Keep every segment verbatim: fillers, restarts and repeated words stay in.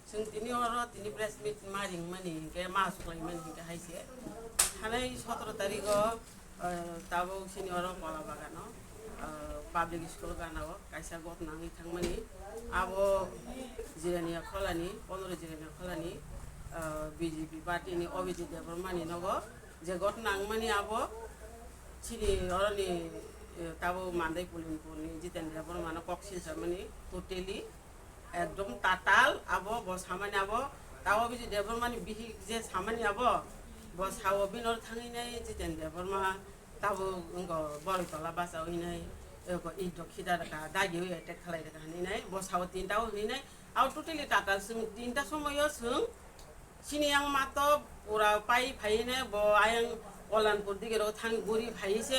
Chwng tini oro tini press meet ma ringmani hinkhe ma suklaimani hinkhe hai se. Thanai sotoro tarigo, ah, tabuk chini oro Kola Bagano, ah, public school ganao kaisa gotna wngwi thangmani. Abo Jirania Kholani, pondro Jirania Kholani, ah, B J P party ni Abhijit Debbarma ni nogo je gotna wngmani abo chini oroni, eh, tabuk Mandai Pulinpur ni Jiten Debbarma no kok silsamani totally ekdom tatal abo, bo samani abo, tabo bisi Debbarma ni bihik je samani abo, bo sao bini oro thangwi nai Jiten Debbarma, tabo wngko Boroi Tola bacha wi nai, eko id rok khida rwkha, dagi wi attack khlai rwkha hinwi nai, bo sao tinta o hinwi nai, abo totally tatal chwng tinta somoio chwng Sini yang mato pura pai phai ne bo ayang Kolanpur dige ro thang guri phai se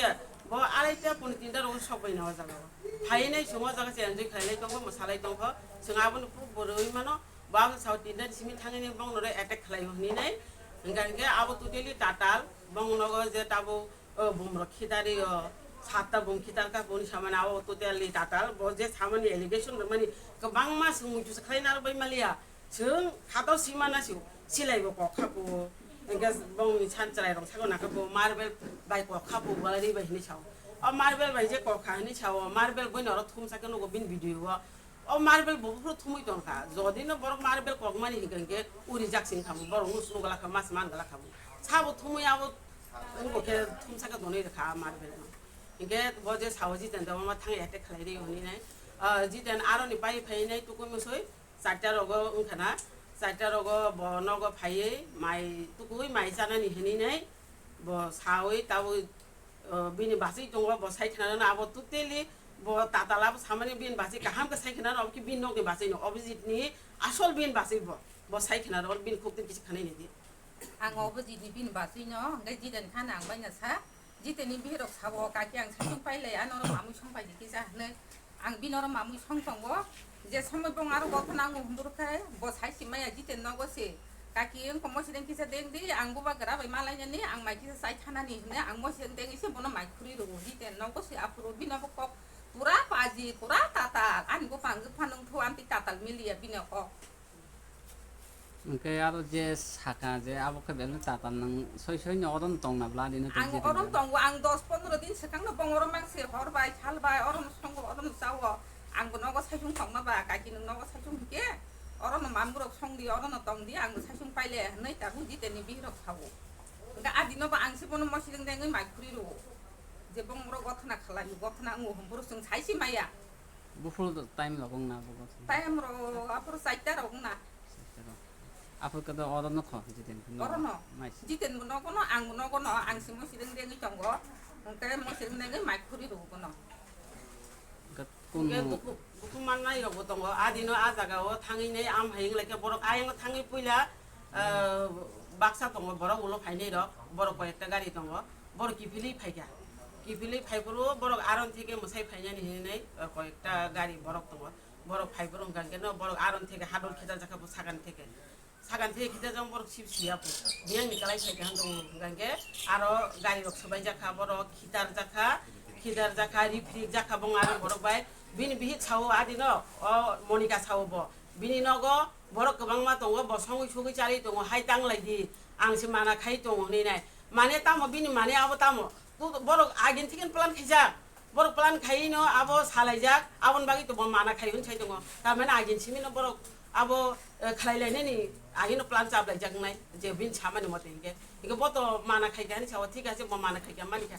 bo araita pon tinta ro sok bai na o jaga o. Phai ne sung o jaga se enjoy khlai lai tongo, mwsa lai tongo. Sung abo ni puk bo roi mano, bo abo sao tinta ni simi thang ni bong no re attack khlai o hini nai. Hingka hingke abo totally tatal bong nogo je tabo, o bum rok khitari o, satta bum khitar ka boni samani abo totally tatal. Bo je samani allegation rwmani kwbangma sung muitu se khlai narwk bai maliya. Chwng khato sima na si, silai bo kok kha bo. Engke bongni san chwrai rok saka na kha bo, marble bai kok kha bo, galari bai hini sao. O marble bai je kok kha hini sao, marble boi norok thum saka nugo bin video o. O marble bo buphuru thumui tong kha. Jodi no borok marble kok mani hinkhe uri jak sing kha bo, borok nus nugala kha, mas man gala kha bo. Sabo thumui abo wngbo khe thum saka donoi rwkha marble no. Hinkhe bo je sao Jiten Debbarma thang attack khlai ri hini nai. Ah, Jiten aroni pai phai nai tukui musui. Charta rogo wngkha na, charta rogo bo nogo phaiwi mai tukui mai chanani hinwi nai bo sawi tabwi, o, bini bachwi tongo, bo sai khna rwno abo totally bo tatala bo samani bini bachwi kaham khe sai khna rwno, obo khe bini nokni bachwi no, Abhijit ni asol bini bachwi bo, bo sai khna rwno bini khuk tin kisa khanai nai di. Ang Abhijit ni bini bachwi no, hwnkhe Jiten khana ang baina sa. Jiteni bihirok sabo, "Kaki, ang saichung pailai, ano oro mamui songpai di kisa," hinwi. Ang bini oro mamui song tongo, je somoi bong aro gothona wngo hwnbwrwk khe, bo sai si maya Jiten nogo se, "Kaki, wngkha mosideng kisa deng di, ang bubagra bai malainani, ang mai kisa chai thanani," hinwi ang mosideng dengwi se bono mai khurwi rwo. Jiten nogo se aphuru bini bo kok pura paji, pura tatal, ani buphang wngkha nungthu amtwi tatal miliya bini kok. Hwnkhe aro je saka je abo khe belai tatal nang soi soi no oro no tong na bla dino tong Ang jiteng oro no jang. Tongo, ang dos pondro din swkang no bong oro mang se hor bai, sal bai, oro no songo, oro no chao. Ang bo nogo saichung tongma ba, kaki nwng nogo saichung hwnkhe, oro no mamung rok song di, oro no tong di, ang bo saichung paile, hinwi tabuk Jiteni bihirok sao. Hwnkhe a dino bo ang se bono mosideng dengwi mai khurwi rwo. Je bong oro gothona khalai, gothona wngo hwnphuru chwng sai si maya. Buphuru time rok wngna abo gothona? Time rok aphuru chaita rok wngna. Chaita rok. Aphuru khe do oro nokho Jiten khe no? Oro no. Mai se. Jiten bo nogo no, ang bo nogo no, ang se mosideng dengwi tongo. Hwnkhe mosideng dengwi mai khurwi rwo bono. Hwnkhe kun Hwnkhe mo- buku, buku mannai rok bo tongo. A dino a jaga o thangwi nei am hai wng lai khe borok ayang thangwi puila, ah, baksa tongo borok ulo phainai rok. Borok koi ekta gari tongo. Borok kiphilwi phaikha. Kiphilwi phaiphuru borok aron theke mwsai phainani hinwi, eh, koyekta gari borok tongo. Borok phaiphuru hwnkha hwnkhe no borok aron theke hadol khitarjakha bo sagan theke. Sagan theke khitarjak borok sip siya bo. Biyangni kalai phaikha hwnkha hwnkhe aro gari rok swbaijakha borok khitarjakha, khitarjakha, riphrikjakha bong aro borok bai. Bini bihik sao adino, o Monika sao bo. Bini nogo borok kwbangma tongo, bo songwi sugwi charwi tongo, hai tanglai di, ang se mana khai tongo hinwi nai. Mane tamo bini mane abo tamo? Tu borok agin thikin plan khaijak, borok plan khaiwi no abo salaijak, aboni bagwi to bo mana khai hwn sai tongo. Tar mane agin simi no borok abo, eh, khlai lainani agin no plan chaplaijak nai, je bini samani mote hinkhe. Hinkhe bo to mana khai kha hinwi sao, thik ase, bo mana khai kha mani kha.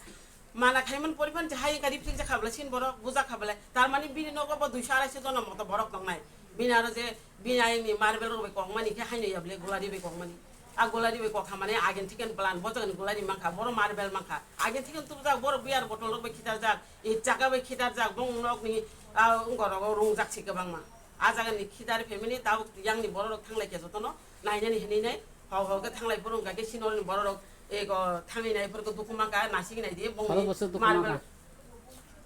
Mana khaimani poripan je hai wngkha, ripsik jakha bwlai sin borok, bujakha bwlai. Tar mani bini nogo bo duiso araisho jona moto borok tongnai. Bini aro je bini ayangni marble rok bai kokmani khe haino ya bwlai gulari bai kokmani. A gulari bai kokha mane agin thiken plan, bo jagani gulari mankha, borok marble mankha. Agin thiken tubujak, borok beer bottle rok bai khitarjak, it chaka bai khitarjak, bong nokni, a, wngkha rogo rungjak se kwbangma. A jagani khitar family tabuk yangni borok rok thanglai khe jotono nainani hinwi nai. Hok hok khe thanglai phuru hwnkha khe sinoroni borok rok ego thangwi nai phuru khe dukhu mankha, nasing nai di bongni. Khorok bwswk dukhu marble mankha?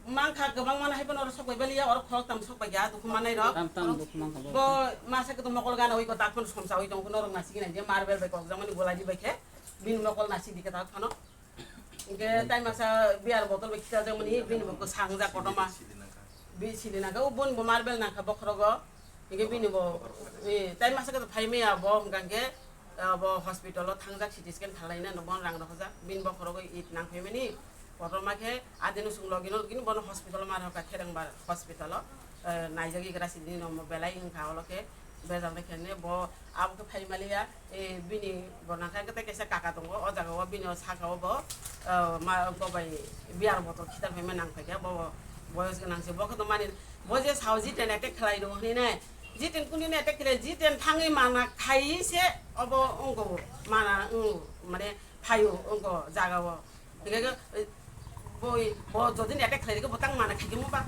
Mankha kwbangma no hai phano oro sok bai baliya, oro khorok tam sok bai ya dukhu manai rok. Tam tam dukhu mankha bo. Bo masa khe to mokol gana oi ko tak phano somsa oi tong phano rok nasing nai di marble bai kokjakmani gulari bai khe bini mokol nasing di khe tak phano. Hingke tai masa beer bottle bai khitarjakmani, bini bo kwsang jak kotorma. Bi sini nangkha, o boni bo marble nangkha bokhorogo. Hingke bini bo, eh, tai masa khe to phai maya bo, hingka hingke, ah, bo hospital o thangjak, C T scan khlaina no bon rang rohorjak, bini bokhorogo it nang phaimani, kotorma khe adino chwng logino logino bono hospital o ma rohorkha, Kherengbar hospital o, eh, naijagwi gra sidi no belai wngkha, olo khe bejak nai khe ne bo abo khe phai maliya. Eh, bini bo nang khe tei kaisa kaka tongo, o jaga o bini o saka o bo, eh, ma, bo bai beer bottle khitar phaima nang phaikha, bo, bo boyos gwnang se, bo khe to mani, bo je sao jiten attack khlai rw hwnwi nai, jiten kuni nai attack khlai, jiten thangwi mana khai se obo wngko mana, wng, mane phaio wngko jaga o. Hingke khe, eh, boi, bo jodi ni attack khlai rikhe bo tang mana khai khe mo ba.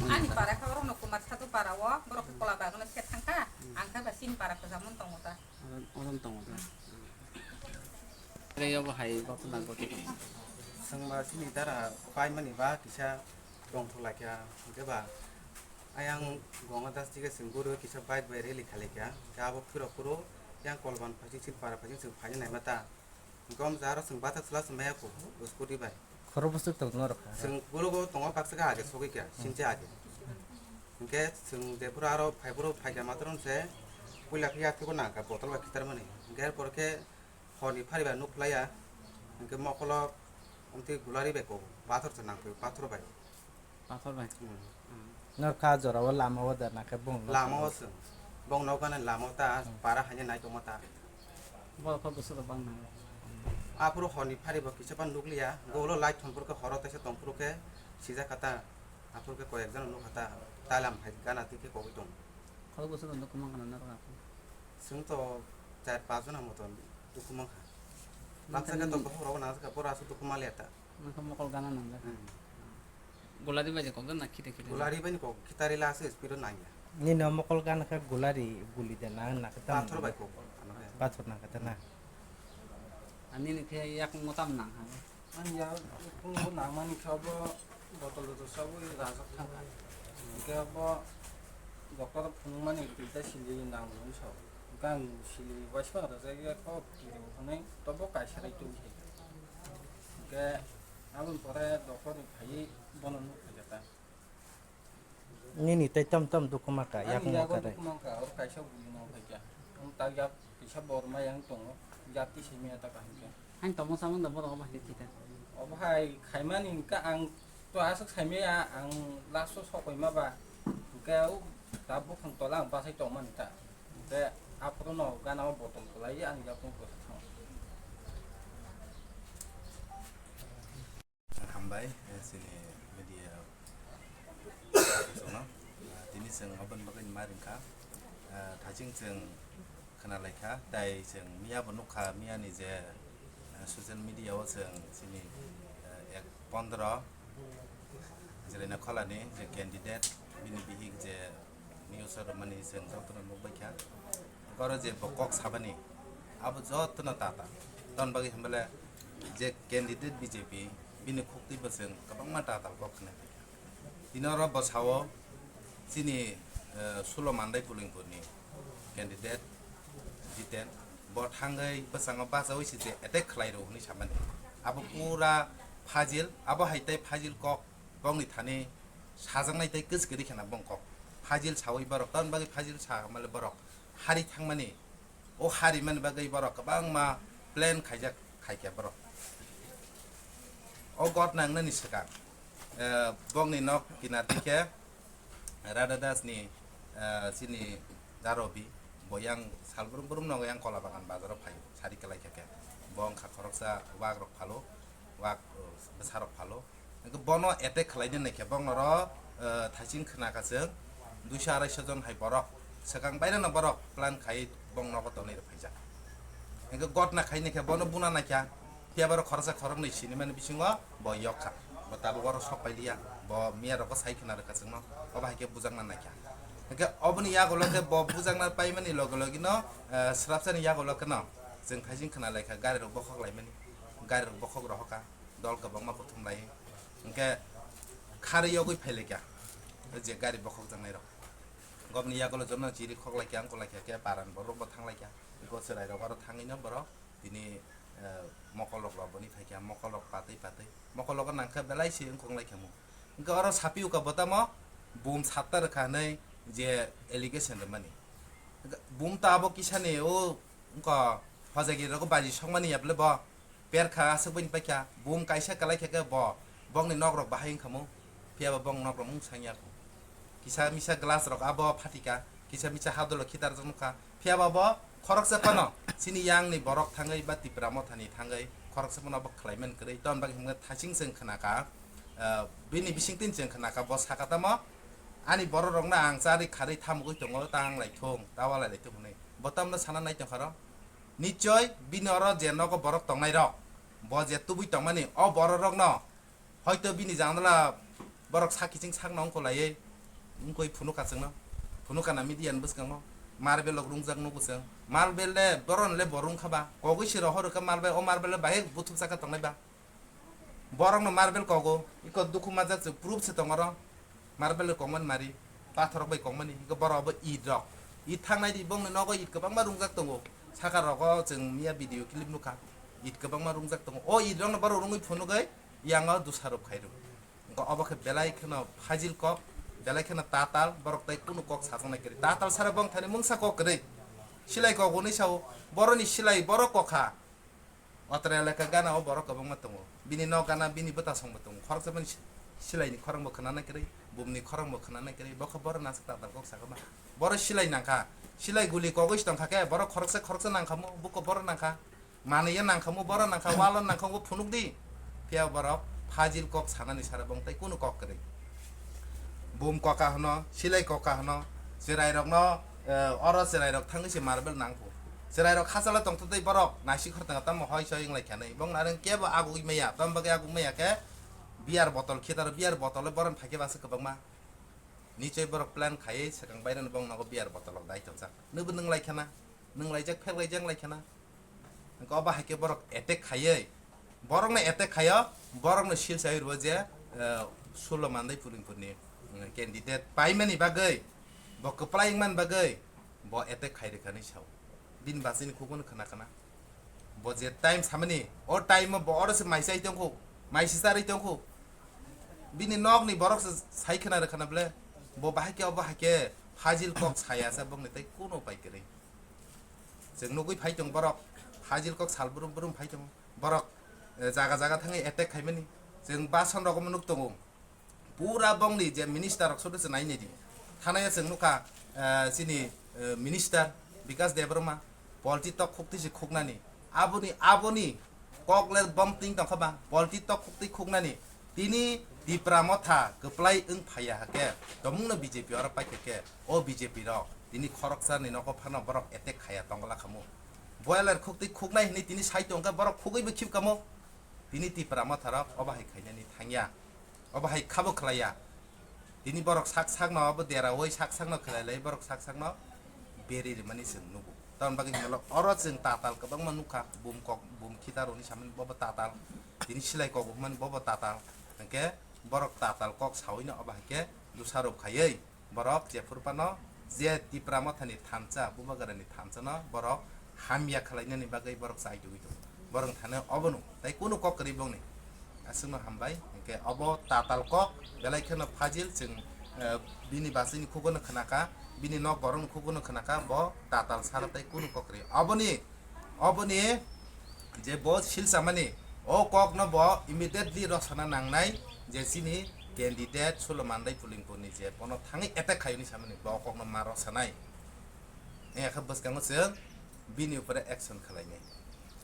Ani para kha oro no Kumar Sadu para o, borok khe kola bagwi no se thang kha, ang khe ba chini para kwcham mon tongo ta. Orom, orom tongo ta. Tei obo hai gotna gotwi tongo. Chwng ba chini dara pai mani ba kisa tongthok lai kha, hingke ba ayang Ganga Das dige chwng guru kisa bike bai rally khalai kha, khe abo phiro phuru yang Kolban phaising chini para phaising chwng phaina naima ta. Gom jaro chwng bathak chwla chwng maya kho, scooty bai. Khoro bwswk tong norok kha. Chwng borogo tongo baksa khe age sogwi kha, sinche age. Hingke chwng jephuru aro phaiphuru phaikha matwrwng se puila khe yaktwiko nangkha botol bai khitarmani. Hingke er pore khe horni phari bai nuk phlaiya. Hingke mokolo omtwi gulari bai kok, pathor se nangkhe, pathor bai. Pathor bai. Hmm. Hmm. Nor kha jora o lama o da na khe bong no. Lama o se. Bong no gana lama o ta, hmm, para haine nai tongma ta. Bo kho bwswk rok bang nang. Aphuru horni phari bo kisa pan nukliya. Golo light thon phuru khe horo taisa tong phuru khe sijak kha ta. Aphuru khe koyek jano nuk kha ta. Talam hai gana twi khe kogwi tong. Kho bwswk rok nukmang kana nor kha. Chwng to char pas jona moton dukhu mang kha. Nang Baksa khe to khe bokhorok nang kha, boro aswk dukhu maliya ta. Nang khe mokol gana nang kha. Hmm. Gulari bai je kok na khite khite. Gulari bai ni kok khitari la aswk speed o nang ya. Nini o mokol gana khe gulari guli de nang na khe tam. Pathor bai kok ano khe. Pathor nang khe ta na. Ani ni khe yak motam nang ha. Ani ya phungo nangmani khe obo botol botol sabo rajak thangkha. Hingke obo doctor phunukmani duita sili nangmani sao. Hingke ang sili waisa rajak ya kok kiri hwnwi tobo kaisa rai tongkhe. Hingke aboni pore doctor ni phaiwi bono nuk phaikha ta. Nini tei tam tam dukhu maka, ani yakung yago maka dai. Dukhu mangkha, oro kaisa bui no phaikha. Ang tak yak kisa bor ma yang tongo, yak kisa miya ta kaham khe. Ang tongmo samung da borok obo hai khe thita. Obo hai khaimani hwnkhe ang to aswk saimaya, ang last o sok paima ba. Hwnkhe o ta buphang tola ang bachai tongmani ta. Hwnkhe aphuru no gana o botol kwlai ang yakung kwsa thango. Hambai, eh, chini media chwngno. Ah, tini chwng oboni bagwi ma ringkha. Ah, thaiching chwng khna laikha, tai chwng miya bo nukha, miya ni je, ah, social media o chwng chini, ah, ek pondro Jirina Kholani je candidate, bini bihik je news o rwmani chwng jotono nukbaikha. Oro je bo kok sabani, abo jotono tatal. Tamoni bagwi hwnbale je candidate B J P, bini khuktwi bo chwng kwbangma tatal kok khwnai phaikha. Tini oro bo sao chini, eh, Sulo Mandai Pulingpurni candidate Jiten, bo thangwi bwskango bachaui se je attack khlai rw hwnwi samani. Abo pura fajil, abo hai tei fajil kok. Bongni thani sajaknai tei kwchwkiri kheno bong kok phajil saui borok, tamoni bagwi phajil sa male borok hari thangmani, o hari mani bagwi borok kwbangma plan khaijak khaikha borok. O gotna wngnani swkang, eh, bongni nok kinar dikhe Radha Das ni, eh, chini Darobi bo yang sal brum brum nogo yang Kola Bagan bazaro phaio sari kwlai khe khe. Bo wngkha khoroksa wak rok phalo, wak, eh, bwsa rok phalo. Hwnkhe bono attack khlaina naikhe bongno ro, eh, thaising khna kha chwng duiso araisho jon hai borok. Swkang baireno borok plan khai bong nogo tonwi rw phaijak. Hwnkhe gotna khai naikhe bono buna naikha. Phiya borok khoroksa khoroknwi sinimani bisingo bo yok kha. Bo tabuk oro sok pailiya. Bo miya rokbo sai khna rwkha chwngno. Obo hai khe bujakna naikha. Hwnkhe oboni yagulo khe bo bujakna paimani loge logino, eh, swrapsani yagulo kheno chwng thaising khna laikha gari rok bokhok laimani. Gari rok bokhok rohokha. Dol kwbangma kuthum lai. Hwnkhe kharwi yogwi phailaikha je gari bokhokjaknairok. Gobni yagulo jono chiri khoklaikha, wngkulaikha khe paran borokbo thanglaikha. Goswrairok oro thangwino borok tini, eh, mokolrok loboni phaikha, mokolrok patwi patwi. Mokologo nangkhe belai se wngkonglaikha mo. Hwnkhe oro sapiuka botamo Bum satta rwkha hwnwi je allegation rwmani. Bum ta abo kisani o wngkha hojagiri rogo baji sokmani ya bwle bo. Perkha aswk bini paikha, bum kaisa kwlai khe khe bo, bongni nok rok bahai wngkha mo, phiya ba bong nok rok mung sang ya kho. Kisa misa glass rok abo phatika, kisa misa hadolo khitar jak nukha, phiya ba bo khoroksa phano chini yang ni borok thangwi ba Tipra Motha ni thangwi khoroksa phano bo khlai man kwrwi. Ton bagwi hwnmkhe thasing chwng khna kha, ah, bini bising tin chwng khna kha, bo sakha tamo, ani borok rok no ang charwi kharwi thamugwi tongo, ta wng lai thung, ta walai lai thung hwnwi. Bo tamno sana nai tong kha ro. Nichoi bini oro je nogo borok tongnai rok, bo je tubui tongmani, o borok rok no hoito bini janala borok sak kiching sak no wngkha laiwi wngkha phunukha chwngno, phunukha na media ni bwskango, marble rok rungjak nugo chwng, marble le boron le bo rungkha ba, kogwi se rohor rwkha marble, o marble le bahai buthuk saka tongnai ba. Borokno marble kogo, iko dukhu majak se proof se tongo oro. Marble kokmani mari, pathorrok bai kokmani, iko borok abo it rok. It thangnai di bongni nogo it kwbangma rungjak tongo. Saka rogo chwng miya video clip nukha. It kwbangma rungjak tongo. O it rokno borok rungwi phunugwi yango dusarop khairok. Iko obo khe belai kheno phajil kok, belai kheno tatal, borok tai kunu kok sajaknai kwrwi. Tatal sara bongthani mungsa kok kwrwi. Silai kok hwnwi sao, boroni silai borok kokha. Otra elaka gana o borok kwbangma tongo. Bini nok gana, bini bwtasongbo tongo. Khoroksa bini si-, silaini khorangbo khwnana kwrwi, bumni khorangbo khwnana kwrwi. Bokha borok nasik tatal kok sakha ma. Borok silai nangkha. Silai guli kogwi se tongkha khe, borok khoroksa khoroksa nangkha mo, buko borok nangkha. Manwi ya nangkha mo, borok nangkha, walo nangkha, bo phunuk di. Phiya borok phajil kok sanani sara bong tai kunu kok kwrwi. Bum koka hwno, silai koka hwno, chwrairokno, eh, oro chwrairok thangwi se marble nangkho. Chwrairok hachalo tongtwtwi borok naisik khortang tamo hoi soi wnglaikha nai. Bong nareng kebo agugwi maya, tamo bagwi agugwi maya khe beer bottle khitaro, beer bottle borok phaikhe basa kwbangma. Nichoi borok plan khaiwi swkang bairano bong nogo beer bottle rok dai tongjak. Nwbo nwnglaikha na, nwnglaijak, pheklaijak wnglaikha na. Hwnkhe obo hai khe borok attack khaiwi, borokno attack khaio, borokno sil sai rwo je, eh, Sulo Mandai Pulingpurni, mm, candidate paimani bagwi, bo kwplai wngmani bagwi, bo attack khai rwkha hinwi sao. Bini bachini khukbono khna khna. Bo je time samani, o time o bo oro se mai chai tongkho, mai se charwi tongkho. Bini nokni borok se sai khna rwkha na bwle, bo bahai khe obo hai khe phajil kok saya se bokni tei kuno pai kwrwi. Chwng nugwi phai tongo borok, phajil kok sal brum brum phai tongo. Borok, eh, jaga jaga thangwi attack khaimani. Chwng bason rok omo nuk tongo. Pura bongni je minister rok soto se nai nai di. Thanaya chwng nukha, eh, chini, eh, minister Bikas Debbarma, polti tok khukti se khuknani. Aboni, aboni Kokle bom ting tongkha ba, polti tok khukti khuknani. Tini Tipra Motha kwplai wng phaiya hakhe, tomungno B J P oro paikha khe, o B J P rok tini khoroksa ni nogo phano borok attack khaiya tongla khamu. Boiler khukti khuknai hinwi tini sai tongkha, borok khugwi bo khibkamo. Tini Tipra Motha rok obo hai khainani thangya. Obo hai khabo khlaiya. Tini borok sak sakno abo deraui sak sakno khlai lai, borok sak sakno beri rimani chwng nugo. Tamoni bagwi hinwi oro chwng tatal kwbangma nukha, bum kok, bum khitaroni samani bobo tatal, tini silai kok hwnmani bobo tatal. Hwnkhe borok tatal kok sawino obo hai khe dusarop khaiwi borok jephuru phano je Tipra Mothani thansa, Bubagrani thansano borok hamya khlainani bagwi borok chai tugwi tongo. Borok thani obono tai kunu kok kwrwi bongni. Aswkno hambai, hwnkhe obo tatal kok, belai kheno phajil chwng, eh, bini bachini khugono khnakha, bini nok borokni khugono khnakha, bo tatal sara tai kunu kok kwrwi. Oboni, oboni je bo silsamani, o kokno bo immediately rosana nangnai, je chini candidate Sulo Mandai Pulingpurni je bono thangwi attack khaiyoni samani, bo o kokno ma rosanai. Wngya khe bwskango chwng bini upore action khlainai.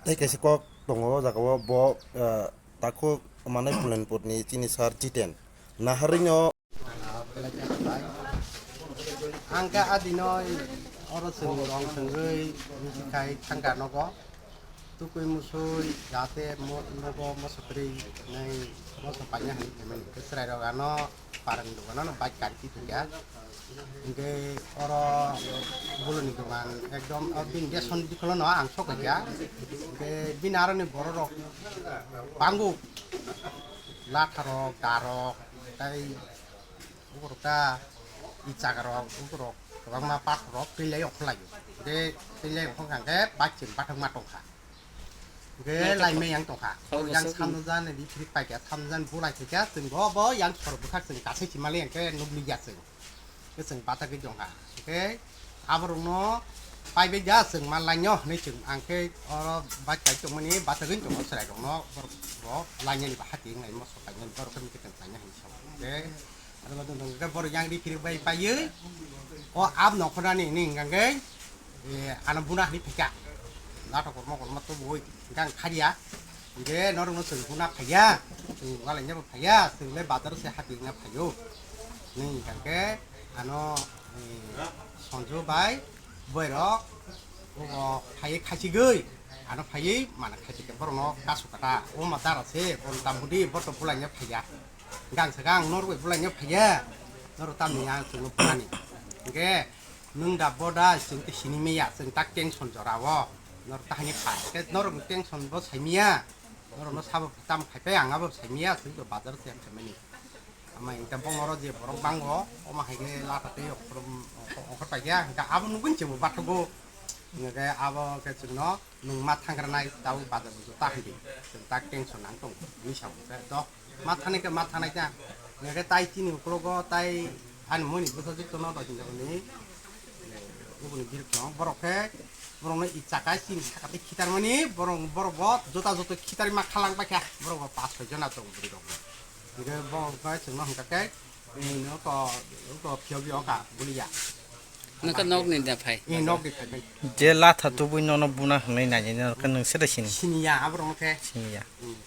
Tei kaisa kok tongo o jaga o, bo, ah, takhuk manai Pulenpur ni chini sir Jiten. Naharino. Ang khe adino oro chwng rong thwngwi khai thangkha nogo. Tukui musui jate mo-, nogo moso kwrwi nai moso paina hinwi khaimani. Khe chwrairok ano parang dogano no bike kari twi thangya. Hingke oro boloni dogan ekdom, o bini beson bikolo no ang sok kha. Hingke bini aroni borok rok bango, latha rok, da rok, tai ukorok ta ichaga rok, ukorok kwbangma pathor rok twilai okhorlai. Hingke twilai okhorkha hingke bike chwng bathakma tongkha. Hwnkhe laimai yang tongkha. Yang samno jan ni phiri paikha, samno jan bulai khaikha, chwng bo, bo yang sor bwkhak chwng kasai si mali hwnkhe nukliya chwng. Hwnkhe chwng batagwi tongkha. Hwnkhe aborokno paibai ja chwng ma lainyo hinwi chwng ang khe oro bike kai tongmani batagwi tongo chwrairokno borok bo lainani ba hati wngnai moso kainani borok khe mikhe chwng lainyo hinwi sao. Hwnkhe aro bo tongkha borok yang ri phiri bai paiwi o ab nokho nani hinwi hwnkha khe. Eh, ano buna hinwi phaikha. Natok kormo kormo tubui hwnkha ang kharya. Hwnkhe norokno chwng buna phaiya. Chwng walai nabo phaiya. Chwng le bazar se hati wngna phaio. Hinwi hwnkha khe ano, eh, Sonju bai boirok obo phaiwi khaichigwi. Ano phaiwi mana khaichikhe borokno kasu kata. O ma dara se, bo tamhudi, bo to bulaina phaiya. Gang se gang norok bai bulaina phaiya. Norok tamni ang chwngno bunani. Hwnkhe Nwng da bo da chwng tei sini maya, chwng tak tension jora o. Norok tahani kha. Khe norok tension bo sai maya. Norok no sabo tam khai pai ang abo sai maya, chwng to bazar se khai mani. Ama ingta bong oro je borok bango, omo hai khe lata tei okhor, okhor pai khe, hwnkhe abo nugwi chwng bo bathogo. Hwnkhe abo khe chwng no nwng ma thangra nai, tabuk bazar bo ta hindi. Chwng tak tension nang tong, ni sa bo khe to. Ma thanai khe ma thanai khe. Hwnkhe tai chini ukologo tai ani moni bwsa jwk tono do hinjak ni. Ubuni birok no borok khe borok no i chaka chini saka tei khitar mani borok borok bo jota joto khitar ma khalang pai kha borok bo pas soi jona tongo bwrwi rok. Hwnkhe bo khe chwng no hwnkha khe no to to phiyok yo ka buliya. Nokha nokni da phai. Ni nok ni phai bai. Je latha tubui nono buna hwnwi nai nai nokha nwng sede sini. Siniya aborok no khe. Siniya. Hmm.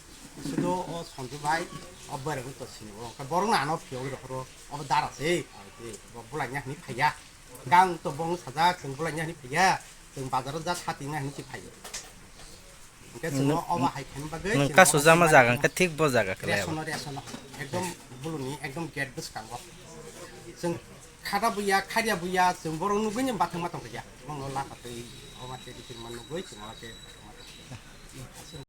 Sudo o Sonju bai o borok no to sini o. Khe borok no ano phiyok ro ro o dara se. Bo bulai nya hwnwi phaiya. Gang to bong sajak chwng bulai nya hwnwi phaiya. Chwng bazar o ja sati nya hwnwi si phaiya. Hwnkhe chwng obo hai khaina bagwi nwng chwng kasu obo jama jaga hwnkhe thik bo jaga khe lai abo. Resono, resono. Ekdom buluni, ekdom gate bwskango. Chwng khata buya, kharya buya, chwng borok nugwi ni bathang ma tongkha ya. Bono lama twi, obo twi twi ma nugwi, chwng obo khe.